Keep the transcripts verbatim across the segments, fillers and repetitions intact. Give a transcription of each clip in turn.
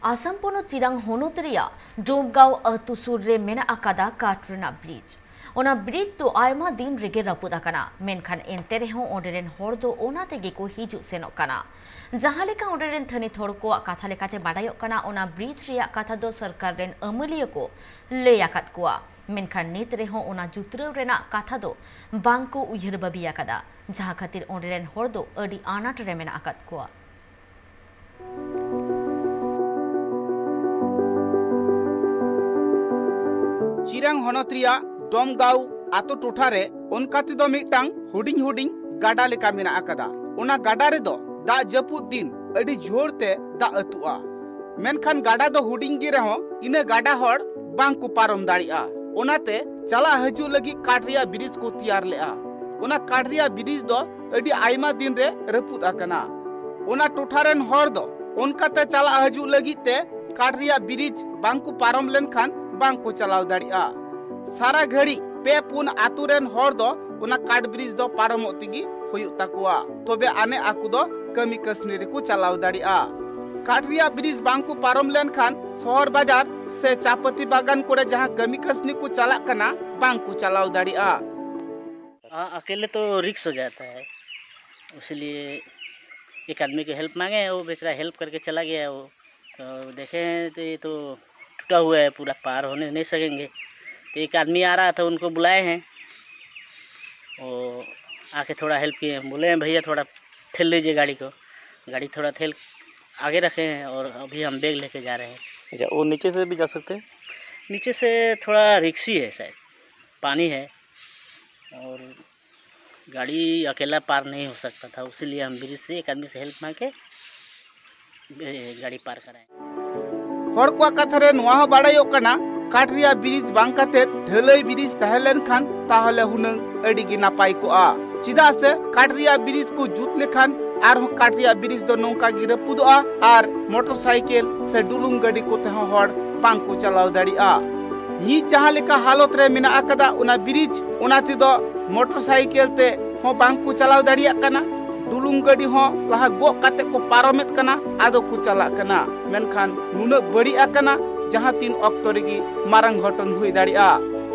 ᱟᱥᱟᱢ ᱯᱚᱱᱚᱛ ᱪᱤᱨᱟᱝ ᱦᱚᱱᱚᱛ ᱨᱮᱭᱟᱜ ᱰᱳᱢᱜᱟᱸᱣ ᱟᱹᱛᱩ ᱥᱩᱨ ᱨᱮ ᱢᱮᱱᱟᱜ ᱟᱠᱟᱫᱟ ᱠᱟᱴ ᱨᱮᱱᱟᱜ ᱵᱨᱤᱡᱽ᱾ ᱚᱱᱟ ᱵᱨᱤᱡᱽ ᱫᱚ ᱟᱭᱢᱟ ᱫᱤᱱ ᱨᱮᱜᱮ ᱨᱟᱹᱯᱩᱫ ᱟᱠᱟᱱᱟ, ᱢᱮᱱᱠᱷᱟᱱ ᱮᱱᱛᱮ ᱨᱮᱦᱚᱸ ᱚᱸᱰᱮ ᱨᱮᱱ ᱦᱚᱲ ᱫᱚ ᱚᱱᱟ ᱛᱮᱜᱮ ᱠᱚ ᱦᱤᱡᱩᱜ ᱥᱮᱱᱚᱜ ᱠᱟᱱᱟ᱾ ᱡᱟᱦᱟᱸ ᱞᱮᱠᱟ ᱚᱸᱰᱮ ᱨᱮᱱ ᱛᱷᱟᱹᱱᱤᱛ ᱦᱚᱲ ᱠᱚᱣᱟᱜ ᱠᱟᱛᱷᱟ ᱞᱮᱠᱟᱛᱮ ᱵᱟᱰᱟᱭᱚᱜ ᱠᱟᱱᱟ, ᱚᱱᱟ ᱵᱨᱤᱡᱽ ᱨᱮᱭᱟᱜ ᱠᱟᱛᱷᱟ ᱫᱚ ᱥᱚᱨᱠᱟᱨ ᱨᱮᱱ ᱟᱹᱢᱟᱹᱞᱤᱭᱟᱹ ᱠᱚ ᱞᱟᱹᱭ ᱟᱠᱟᱫ ᱠᱚᱣᱟ, ᱢᱮᱱᱠᱷᱟᱱ ᱱᱤᱛ ᱨᱮᱦᱚᱸ ᱚᱱᱟ ᱡᱩᱛᱨᱟᱹᱣ ᱨᱮᱱᱟᱜ ᱠᱟᱛᱷᱟ ᱫᱚ ᱵᱟᱝ ᱠᱚ ᱩᱭᱦᱟᱹᱨ ᱵᱟᱹᱵᱤ ᱟᱠᱟᱫᱟ, ᱡᱟᱦᱟᱸ ᱠᱷᱟᱹᱛᱤᱨ ᱚᱸᱰᱮ ᱨᱮᱱ ᱦᱚᱲ ᱫᱚ ᱟᱹᱰᱤ ᱟᱱᱟᱴ ᱨᱮ ᱢᱮᱱᱟᱜ ᱟᱠᱟᱫ ᱠᱚᱣᱟ᱾ ᱪᱤᱨᱟᱝ ᱦᱚᱱᱚᱛ ᱨᱮᱭᱟᱜ ᱰᱚᱢᱜᱟᱸᱣ ᱟᱛᱳ ᱴᱚᱴᱷᱟ ᱨᱮ ᱚᱱᱠᱟ ᱛᱮᱫᱚ ᱢᱤᱫᱴᱟᱝ ᱦᱩᱰᱤᱧ ᱦᱩᱰᱤᱧ ᱜᱟᱰᱟ ᱞᱮᱠᱟ ᱢᱮᱱᱟᱜ ᱟᱠᱟᱫᱟ᱾ ᱚᱱᱟ ᱜᱟᱰᱟ ᱨᱮᱫᱚ ᱫᱟᱜ ᱡᱟᱹᱯᱩᱫ ᱫᱤᱱ ᱟᱹᱰᱤ ᱡᱳᱨ ᱛᱮ ᱫᱟᱜ ᱟᱹᱛᱩᱜᱼᱟ, ᱢᱮᱱᱠᱷᱟᱱ ᱜᱟᱰᱟ ᱫᱚ ᱦᱩᱰᱤᱧ ᱜᱮ ᱨᱮᱦᱚᱸ ᱤᱱᱟᱹ ᱜᱟᱰᱟ ᱦᱚᱲ ᱵᱟᱝ ᱠᱚ ᱯᱟᱨᱚᱢ ᱫᱟᱲᱮᱭᱟᱜᱼᱟ᱾ ᱚᱱᱟᱛᱮ ᱪᱟᱞᱟᱜ ᱦᱤᱡᱩᱜ ᱞᱟᱹᱜᱤᱫ ᱠᱟᱴ ᱨᱮᱭᱟᱜ ᱵᱨᱤᱡᱽ ᱠᱚ ᱛᱮᱭᱟᱨ ᱞᱮᱫᱼᱟ᱾ ᱚᱱᱟ ᱠᱟᱴ ᱨᱮᱭᱟᱜ ᱵᱨᱤᱡᱽ ᱫᱚ ᱟᱹᱰᱤ ᱟᱭᱢᱟ ᱫᱤᱱ ᱨᱮ ᱨᱟᱹᱯᱩᱫ ᱟᱠᱟᱱᱟ᱾ ᱚᱱᱟ ᱴᱚᱴᱷᱟ ᱨᱮᱱ ᱦᱚᱲ ᱫᱚ ᱚᱱᱠᱟᱛᱮ ᱪᱟᱞᱟᱜ ᱦᱤᱡᱩᱜ ᱞᱟᱹᱜᱤᱫ ᱛᱮ ᱠᱟᱴ ᱨᱮᱭᱟᱜ ᱵᱨᱤᱡᱽ ᱵᱟᱝ ᱠᱚ ᱯᱟᱨᱚᱢ ᱞᱮᱱᱠᱷᱟᱱ ᱵᱟᱝ ᱠᱚ ᱪᱟᱞᱟᱣ ᱫᱟᱲᱮᱭᱟᱜᱼᱟ᱾ ᱥᱟᱨᱟ ᱜᱷᱟᱹᱲᱤᱡ ᱯᱮ ᱯᱩᱱ ᱟᱛᱳ ᱨᱮᱱ ᱦᱚᱲ ᱫᱚ ᱚᱱᱟ ᱠᱟᱴ ᱵᱨᱤᱡᱽ ᱫᱚ ᱯᱟᱨᱚᱢᱚᱜ ᱛᱮᱜᱮ ᱦᱩᱭᱩᱜ ᱛᱟᱠᱚᱣᱟ, ᱛᱚᱵᱮ ᱟᱱᱮ ᱟᱠᱚ ᱫᱚ ᱠᱟᱹᱢᱤ ᱠᱟᱹᱥᱱᱤ ᱨᱮᱠᱚ ᱪᱟᱞᱟᱣ ᱫᱟᱲᱮᱭᱟᱜᱼᱟ᱾ ᱠᱟᱴ ᱨᱮᱭᱟᱜ ᱵᱨᱤᱡᱽ ᱵᱟᱝ ᱠᱚ ᱯᱟᱨᱚᱢ ᱞᱮᱱᱠᱷᱟᱱ ᱥᱚᱦᱚᱨ ᱵᱟᱡᱟᱨ ᱥᱮ ᱪᱟ ᱯᱟᱹᱛᱤ ᱵᱟᱜᱟᱱ ᱠᱚᱨᱮ ᱡᱟᱦᱟᱸ ᱠᱟᱹᱢᱤ ᱠᱟᱹᱥᱱᱤ ᱠᱚ ᱪᱟᱞᱟᱜ ᱠᱟᱱᱟ, ᱵᱟᱝ ᱠᱚ ᱪᱟᱞᱟᱣ ᱫᱟᱲᱮᱭᱟᱜᱼᱟ᱾ हाँ, अकेले तो रिस्क हो जाता है, इसलिए एक आदमी की हेल्प मांगे, वो बेचारा हेल्प करके चला गया। वो तो देखे हैं तो ये तो टूटा हुआ है पूरा, पार होने नहीं सकेंगे। तो एक आदमी आ रहा था, उनको बुलाए हैं, वो आके थोड़ा हेल्प किए हैं, बोले हैं, "भैया थोड़ा ठेल लीजिए गाड़ी को।" गाड़ी थोड़ा ठेल आगे रखे हैं और अभी हम बैग लेके जा रहे हैं। अच्छा, वो नीचे से भी जा सकते हैं? नीचे से थोड़ा रिक्सी है शायद, पानी है और गाड़ी अकेला पार नहीं हो सकता था, इसीलिए हम ब्रिज से एक आदमी से हेल्प मांग के ए, गाड़ी पार कराए। ᱦᱚᱲ ᱠᱚᱣᱟᱜ ᱠᱟᱛᱷᱟ ᱨᱮ ᱱᱚᱣᱟ ᱦᱚᱸ ᱵᱟᱲᱟᱭᱚᱜ ᱠᱟᱱᱟ, ᱠᱟᱴ ᱨᱮᱭᱟᱜ ᱵᱨᱤᱡᱽ ᱵᱟᱝ ᱠᱟᱛᱮ ᱰᱷᱟᱹᱞᱟᱹᱭ ᱵᱨᱤᱡᱽ ᱛᱟᱦᱮᱸ ᱞᱮᱱᱠᱷᱟᱱ ᱛᱟᱦᱚᱞᱮ ᱦᱩᱱᱟᱹᱝ ᱟᱹᱰᱤ ᱜᱮ ᱱᱟᱯᱟᱭ ᱠᱚᱜᱼᱟ᱾ ᱪᱮᱫᱟᱜ ᱥᱮ ᱠᱟᱴ ᱨᱮᱭᱟᱜ ᱵᱨᱤᱡᱽ ᱠᱚ ᱡᱩᱛ ᱞᱮᱠᱷᱟᱱ ᱟᱨᱦᱚᱸ ᱠᱟᱴ ᱨᱮᱭᱟᱜ ᱵᱨᱤᱡᱽ ᱫᱚ ᱱᱚᱝᱠᱟ ᱜᱮ ᱨᱟᱹᱯᱩᱫᱚᱜᱼᱟ ᱟᱨ ᱢᱚᱴᱚᱨ ᱥᱟᱭᱠᱮᱞ ᱥᱮ ᱰᱩᱞᱩᱝ ᱜᱟᱹᱰᱤ ᱠᱚᱛᱮ ᱦᱚᱸ ᱦᱚᱲ ᱵᱟᱝ ᱠᱚ ᱪᱟᱞᱟᱣ ᱫᱟᱲᱮᱭᱟᱜᱼᱟ᱾ ᱱᱤᱛ ᱡᱟᱦᱟᱸ ᱞᱮᱠᱟ ᱦᱟᱞᱚᱛ ᱨᱮ ᱢᱮᱱᱟᱜ ᱟᱠᱟᱫᱟ ᱚᱱᱟ ᱵᱨᱤᱡᱽ, ᱚᱱᱟ ᱛᱮᱫᱚ ᱢᱚᱴᱚᱨ ᱥᱟᱭᱠᱮᱞ ᱛᱮ ᱦᱚᱸ ᱵᱟᱝ ᱠᱚ ᱪᱟᱞᱟᱣ ᱫᱟᱲᱮᱭᱟᱜ ᱠᱟᱱᱟ᱾ ᱰᱩᱞᱩᱝ ᱜᱟᱹᱰᱤ ᱦᱚᱸ ᱞᱟᱦᱟ ᱜᱚᱜ ᱠᱟᱛᱮ ᱠᱚ ᱯᱟᱨᱚᱢᱮᱫ ᱠᱟᱱᱟ, ᱟᱫᱚ ᱠᱚ ᱪᱟᱞᱟᱜ ᱠᱟᱱᱟ᱾ ᱢᱮᱱᱠᱷᱟᱱ ᱱᱩᱱᱟᱹᱜ ᱵᱟᱹᱲᱤᱡ ᱟᱠᱟᱱᱟ, ᱡᱟᱦᱟᱸ ᱛᱤᱱ ᱚᱠᱛᱚ ᱨᱮᱜᱮ ᱢᱟᱨᱟᱝ ᱜᱷᱚᱴᱚᱱ ᱦᱩᱭ ᱫᱟᱲᱮᱭᱟᱜᱼᱟ᱾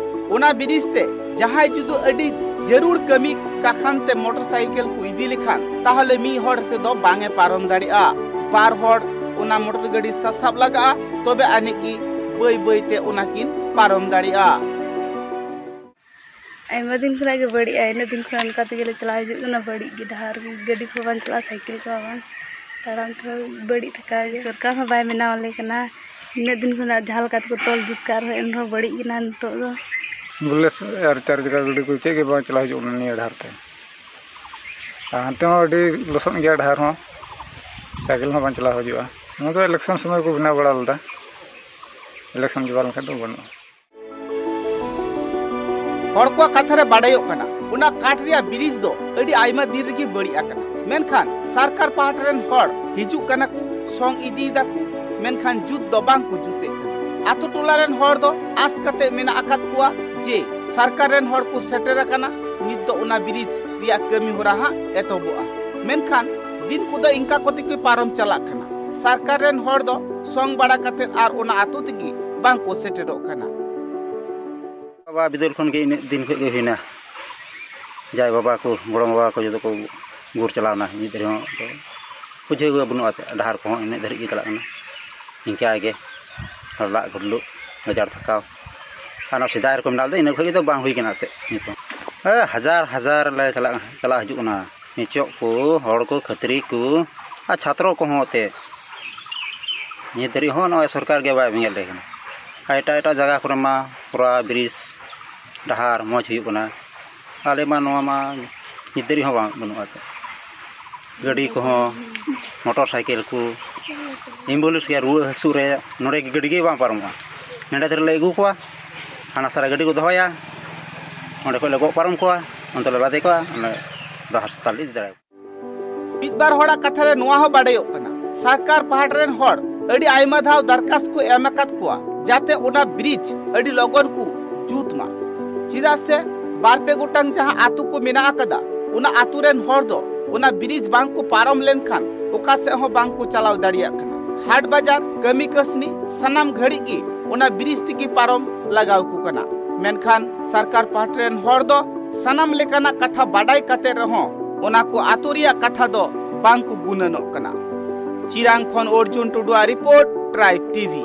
ᱚᱱᱟ ᱵᱨᱤᱡᱽ ᱛᱮ ᱡᱟᱦᱟᱸᱭ ᱡᱩᱫᱤ ᱟᱹᱰᱤ ᱡᱟᱹᱨᱩᱲ ᱠᱟᱹᱢᱤ ᱠᱟᱠᱷᱟᱱ ᱛᱮ ᱢᱚᱴᱚᱨ ᱥᱟᱭᱠᱮᱞ ᱠᱚ ᱤᱫᱤ ᱞᱮᱠᱷᱟᱱ, ᱛᱟᱦᱚᱞᱮ ᱢᱤᱫ ᱦᱚᱲ ᱛᱮᱫᱚ ᱵᱟᱝ ᱮ ᱯᱟᱨᱚᱢ ᱫᱟᱲᱮᱭᱟᱜᱼᱟ᱾ ᱵᱟᱨ ᱦᱚᱲ ᱚᱱᱟ ᱢᱚᱴᱚᱨ ᱜᱟᱹᱰᱤ ᱥᱟᱥᱟᱵ ᱞᱟᱜᱟᱜᱼᱟ, ᱛᱚᱵᱮ ᱟᱹᱱᱤᱡ ᱜᱮ ᱵᱟᱹᱭ ᱵᱟᱹᱭ ᱛᱮ ᱚᱱᱟ ᱠᱤᱱ ᱯᱟᱨᱚᱢ ᱫᱟᱲᱮᱭᱟᱜᱼᱟ᱾ ᱟᱭᱢᱟ ᱫᱤᱱ ᱠᱷᱚᱱᱟᱜ ᱜᱮ ᱵᱟᱹᱲᱤᱡᱼᱟ, ᱤᱱᱟᱹᱜ ᱫᱤᱱ ᱠᱷᱚᱱᱟᱜ ᱚᱱᱠᱟ ᱛᱮᱜᱮ ᱞᱮ ᱪᱟᱞᱟᱣ ᱦᱤᱡᱩᱜ ᱠᱟᱱᱟ᱾ ᱵᱟᱹᱲᱤᱡ ᱜᱮ ᱰᱟᱦᱟᱨ, ᱜᱟᱹᱰᱤ ᱠᱚ ᱵᱟᱝ ᱪᱟᱞᱟᱜᱼᱟ, ᱥᱟᱭᱠᱮᱞ ᱠᱚ ᱵᱟᱝ, ᱛᱟᱲᱟᱢ ᱛᱮᱦᱚᱸ ᱵᱟᱹᱲᱤᱡ ᱛᱷᱟᱠᱟᱣ ᱜᱮ᱾ ᱥᱚᱨᱠᱟᱨ ᱦᱚᱸ ᱵᱟᱭ ᱵᱮᱱᱟᱣ ᱟᱞᱮ ᱠᱟᱱᱟ᱾ ᱤᱱᱟᱹᱜ ᱫᱤᱱ ᱠᱷᱚᱱᱟᱜ ᱡᱟᱦᱟᱸ ᱞᱮᱠᱟ ᱛᱮᱠᱚ ᱛᱚᱞ ᱡᱩᱛ ᱠᱟᱜ ᱨᱮᱦᱚᱸ, ᱮᱱ ᱨᱮᱦᱚᱸ ᱵᱟᱹᱲᱤᱡ ᱜᱮ ᱱᱟᱦᱟᱜ ᱱᱤᱛᱚᱜ ᱫᱚ᱾ ᱵᱚᱞᱮ ᱟᱨ ᱪᱟᱨ ᱪᱟᱠᱟ ᱜᱟᱹᱰᱤ ᱠᱚ ᱪᱮᱫ ᱜᱮ ᱵᱟᱝ ᱪᱟᱞᱟᱣ ᱦᱤᱡᱩᱜ ᱠᱟᱱᱟ ᱱᱤᱭᱟᱹ ᱰᱟᱦᱟᱨ ᱛᱮ᱾ ᱟᱨ ᱦᱟᱱᱛᱮ ᱦᱚᱸ ᱟᱹᱰᱤ ᱞᱚᱥᱚᱫ ᱜᱮᱭᱟ ᱰᱟᱦᱟᱨ ᱦᱚᱸ, ᱥᱟᱭᱠᱮᱞ ᱦᱚᱸ ᱵᱟᱝ ᱪᱟᱞᱟᱣ ᱦᱤᱡᱩᱜᱼᱟ᱾ ᱱᱚᱣᱟ ᱫᱚ ᱤᱞᱮᱠᱥᱚᱱ ᱥᱚᱢᱚᱭ ᱠᱚ ᱵᱮᱱᱟᱣ ᱵᱟᱲᱟ ᱞᱮᱫᱟ, ᱤᱞᱮᱠᱥᱚᱱ ᱪᱟᱵᱟ ᱞᱮᱱᱠᱷᱟᱱ ᱫᱚ ᱵᱟᱹᱱᱩᱜᱼᱟ᱾ ᱦᱚᱲ ᱠᱚᱣᱟᱜ ᱠᱟᱛᱷᱟ ᱨᱮ ᱵᱟᱰᱟᱭᱚᱜ ᱠᱟᱱᱟ, ᱚᱱᱟ ᱠᱟᱴ ᱨᱮᱭᱟᱜ ᱵᱨᱤᱡᱽ ᱫᱚ ᱟᱹᱰᱤ ᱟᱭᱢᱟ ᱫᱤᱱ ᱨᱮᱜᱮ ᱵᱟᱹᱲᱤᱡ ᱟᱠᱟᱱᱟ᱾ ᱢᱮᱱᱠᱷᱟᱱ ᱥᱚᱨᱠᱟᱨ ᱯᱟᱦᱴᱟ ᱨᱮᱱ ᱦᱚᱲ ᱦᱤᱡᱩᱜ ᱠᱟᱱᱟ ᱠᱚ, ᱥᱚᱝ ᱤᱫᱤᱭᱮᱫᱟ ᱠᱚ, ᱢᱮᱱᱠᱷᱟᱱ ᱡᱩᱛ ᱫᱚ ᱵᱟᱝ ᱠᱚ ᱡᱩᱛᱮᱫ ᱠᱟᱱᱟ᱾ ᱟᱛᱳ ᱴᱚᱞᱟ ᱨᱮᱱ ᱦᱚᱲ ᱫᱚ ᱟᱸᱥ ᱠᱟᱛᱮ ᱢᱮᱱᱟᱜ ᱟᱠᱟᱫ ᱠᱚᱣᱟ ᱡᱮ ᱥᱚᱨᱠᱟᱨ ᱨᱮᱱ ᱦᱚᱲ ᱠᱚ ᱥᱮᱴᱮᱨ ᱟᱠᱟᱱᱟ, ᱱᱤᱛ ᱫᱚ ᱚᱱᱟ ᱵᱨᱤᱡᱽ ᱨᱮᱭᱟᱜ ᱠᱟᱹᱢᱤ ᱦᱚᱨᱟ ᱦᱟᱸᱜ ᱮᱛᱚᱦᱚᱵᱚᱜᱼᱟ᱾ ᱢᱮᱱᱠᱷᱟᱱ ᱫᱤᱱ ᱠᱚᱫᱚ ᱤᱱᱠᱟ ᱠᱚᱛᱮ ᱠᱚ ᱯᱟᱨᱚᱢ ᱪᱟᱞᱟᱜ ᱠᱟᱱᱟ᱾ ᱥᱚᱨᱠᱟᱨ ᱨᱮᱱ ᱦᱚᱲ ᱫᱚ ᱥᱚᱝ ᱵᱟᱲᱟ ᱠᱟᱛᱮ ᱟᱨ ᱚᱱᱟ ᱟᱛᱳ ᱛᱮᱜᱮ ᱵᱟᱝ ᱠᱚ ᱥᱮᱴᱮᱨᱚᱜ ᱠᱟᱱᱟ᱾ ᱵᱟᱵᱟ ᱵᱤᱫᱟᱹᱞ ᱠᱷᱚᱱ ᱜᱮ ᱤᱱᱟᱹᱜ ᱫᱤᱱ ᱠᱷᱚᱱ ᱜᱮ ᱦᱩᱭᱱᱟ, ᱡᱟᱭ ᱵᱟᱵᱟ ᱠᱚ, ᱜᱚᱲᱚᱢ ᱵᱟᱵᱟ ᱠᱚ ᱡᱚᱛᱚ ᱠᱚ ᱜᱩᱨ ᱪᱟᱞᱟᱣᱱᱟ᱾ ᱢᱤᱫ ᱫᱷᱟᱨᱮ ᱦᱚᱸ ᱵᱩᱡᱷᱟᱹᱣ ᱜᱮ ᱵᱟᱹᱱᱩᱜᱼᱟ, ᱰᱟᱦᱟᱨ ᱠᱚᱦᱚᱸ ᱤᱱᱟᱹᱜ ᱫᱷᱟᱹᱨᱤᱡ ᱜᱮ ᱪᱟᱞᱟᱜ ᱠᱟᱱᱟ᱾ ᱤᱱᱠᱟ ᱜᱮ ᱦᱚᱲ ᱞᱟᱜ ᱜᱷᱩᱨᱞᱩᱜ, ᱜᱟᱡᱟᱲ ᱛᱷᱟᱠᱟᱣ᱾ ᱟᱨ ᱱᱚᱣᱟ ᱥᱮᱫᱟᱭ ᱨᱚᱠᱚᱢ ᱢᱮᱱᱟᱜ ᱞᱮᱫᱟ, ᱤᱱᱟᱹ ᱠᱷᱚᱱ ᱜᱮ ᱫᱚ ᱵᱟᱝ ᱦᱩᱭ ᱠᱟᱱᱟ ᱮᱱᱛᱮᱫ ᱱᱤᱛᱚᱝ᱾ ᱦᱮᱸ, ᱦᱟᱡᱟᱨ ᱦᱟᱡᱟᱨ ᱞᱮ ᱪᱟᱞᱟᱜ, ᱪᱟᱞᱟᱜ ᱦᱤᱡᱩᱜ ᱠᱟᱱᱟ᱾ ᱱᱤᱪᱚᱜ ᱠᱚ, ᱦᱚᱲ ᱠᱚ, ᱠᱷᱟᱹᱛᱨᱤ ᱠᱚ ᱟᱨ ᱪᱷᱟᱛᱨᱚ ᱠᱚᱦᱚᱸ ᱮᱱᱛᱮᱫ ᱱᱤᱛ ᱫᱷᱟᱹᱨᱤᱡ ᱦᱚᱸ ᱱᱚᱜᱼᱚᱭ ᱥᱚᱨᱠᱟᱨ ᱜᱮ ᱵᱟᱭ ᱵᱮᱸᱜᱮᱫ ᱞᱮ ᱠᱟᱱᱟ᱾ ᱟᱨ ᱮᱴᱟᱜ ᱮᱴᱟᱜ ᱡᱟᱭᱜᱟ ᱠᱚᱨᱮ ᱢᱟ ᱯᱩᱨᱟ ᱵᱨᱤᱡᱽ, ᱰᱟᱦᱟᱨ ᱢᱚᱡᱽ ᱦᱩᱭᱩᱜ ᱠᱟᱱᱟ, ᱟᱞᱮ ᱢᱟ ᱱᱚᱣᱟ ᱢᱟ ᱱᱤᱛ ᱫᱷᱟᱹᱨᱤᱡ ᱦᱚᱸ ᱵᱟᱝ, ᱵᱟᱹᱱᱩᱜᱼᱟ ᱮᱱᱛᱮᱫ᱾ ᱜᱟᱹᱰᱤ ᱠᱚᱦᱚᱸ, ᱢᱚᱴᱚᱨ ᱥᱟᱭᱠᱮᱞ ᱠᱚ, ᱮᱢᱵᱩᱞᱮᱱᱥ ᱜᱮ ᱨᱩᱣᱟᱹ ᱦᱟᱹᱥᱩ ᱨᱮ ᱱᱚᱰᱮ ᱜᱮ ᱜᱟᱹᱰᱤ ᱜᱮ ᱵᱟᱝ ᱯᱟᱨᱚᱢᱚᱜᱼᱟ᱾ ᱱᱚᱰᱮ ᱫᱷᱟᱹᱨᱤᱡ ᱞᱮ ᱟᱹᱜᱩ ᱠᱚᱣᱟ, ᱦᱟᱱᱟ ᱥᱟᱨ ᱨᱮ ᱜᱟᱹᱰᱤ ᱠᱚ ᱫᱚᱦᱚᱭᱟ, ᱚᱸᱰᱮ ᱠᱷᱚᱱ ᱞᱮ ᱜᱚᱜ ᱯᱟᱨᱚᱢ ᱠᱚᱣᱟ, ᱚᱱᱛᱮ ᱞᱮ ᱞᱟᱫᱮ ᱠᱚᱣᱟ, ᱚᱸᱰᱮ ᱫᱚ ᱦᱟᱥᱯᱟᱛᱟᱞ ᱞᱮ ᱤᱫᱤ ᱫᱟᱲᱮᱭᱟᱠᱚᱣᱟ᱾ ᱢᱤᱫ ᱵᱟᱨ ᱦᱚᱲᱟᱜ ᱠᱟᱛᱷᱟ ᱨᱮ ᱱᱚᱣᱟ ᱦᱚᱸ ᱵᱟᱰᱟᱭᱚᱜ ᱠᱟᱱᱟ, ᱥᱚᱨᱠᱟᱨ ᱯᱟᱦᱴᱟ ᱨᱮᱱ ᱦᱚᱲ ᱟᱹᱰᱤ ᱟᱭᱢᱟ ᱫᱷᱟᱣ ᱫᱟᱨᱠᱟᱥ ᱠᱚ ᱮᱢ ᱟᱠᱟᱫ ᱠᱚᱣᱟ, ᱡᱟᱛᱮ ᱚᱱᱟ ᱵᱨᱤᱡᱽ ᱟᱹᱰᱤ ᱞᱚᱜᱚᱱ ᱠᱚ ᱡᱩᱛ ᱢᱟ᱾ ᱪᱮᱫᱟᱜ ᱥᱮ ᱵᱟᱨ ᱯᱮ ᱜᱚᱴᱟᱝ ᱡᱟᱦᱟᱸ ᱟᱛᱳ ᱠᱚ ᱢᱮᱱᱟᱜ ᱟᱠᱟᱫᱟ, ᱚᱱᱟ ᱟᱛᱳ ᱨᱮᱱ ᱦᱚᱲ ᱫᱚ ᱚᱱᱟ ᱵᱨᱤᱡᱽ ᱵᱟᱝ ᱠᱚ ᱯᱟᱨᱚᱢ ᱞᱮᱱᱠᱷᱟᱱ ᱚᱠᱟ ᱥᱮᱫ ᱦᱚᱸ ᱵᱟᱝ ᱠᱚ ᱪᱟᱞᱟᱣ ᱫᱟᱲᱮᱭᱟᱜ ᱠᱟᱱᱟ᱾ ᱦᱟᱴ ᱵᱟᱡᱟᱨ, ᱠᱟᱹᱢᱤ ᱠᱟᱹᱥᱱᱤ, ᱥᱟᱱᱟᱢ ᱜᱷᱟᱹᱲᱤᱡ ᱜᱮ ᱚᱱᱟ ᱵᱨᱤᱡᱽ ᱛᱮᱜᱮ ᱯᱟᱨᱚᱢ ᱞᱟᱜᱟᱣ ᱠᱚ ᱠᱟᱱᱟ᱾ ᱢᱮᱱᱠᱷᱟᱱ ᱥᱚᱨᱠᱟᱨ ᱯᱟᱦᱴᱟ ᱨᱮᱱ ᱦᱚᱲ ᱫᱚ ᱥᱟᱱᱟᱢ ᱞᱮᱠᱟᱱᱟᱜ ᱠᱟᱛᱷᱟ ᱵᱟᱰᱟᱭ ᱠᱟᱛᱮ ᱨᱮᱦᱚᱸ ᱚᱱᱟ ᱠᱚ ᱟᱹᱛᱩ ᱨᱮᱭᱟᱜ ᱠᱟᱛᱷᱟ ᱫᱚ ᱵᱟᱝ ᱠᱚ ᱜᱩᱱᱟᱹᱱᱚᱜ ᱠᱟᱱᱟ᱾ ᱪᱤᱨᱟᱝ ᱠᱷᱚᱱ ᱚᱨᱡᱩᱱ ᱴᱩᱰᱩᱣᱟᱜ ᱨᱤᱯᱳᱨᱴ, ᱴᱨᱟᱭᱤᱵᱽ ᱴᱤᱵᱷᱤ᱾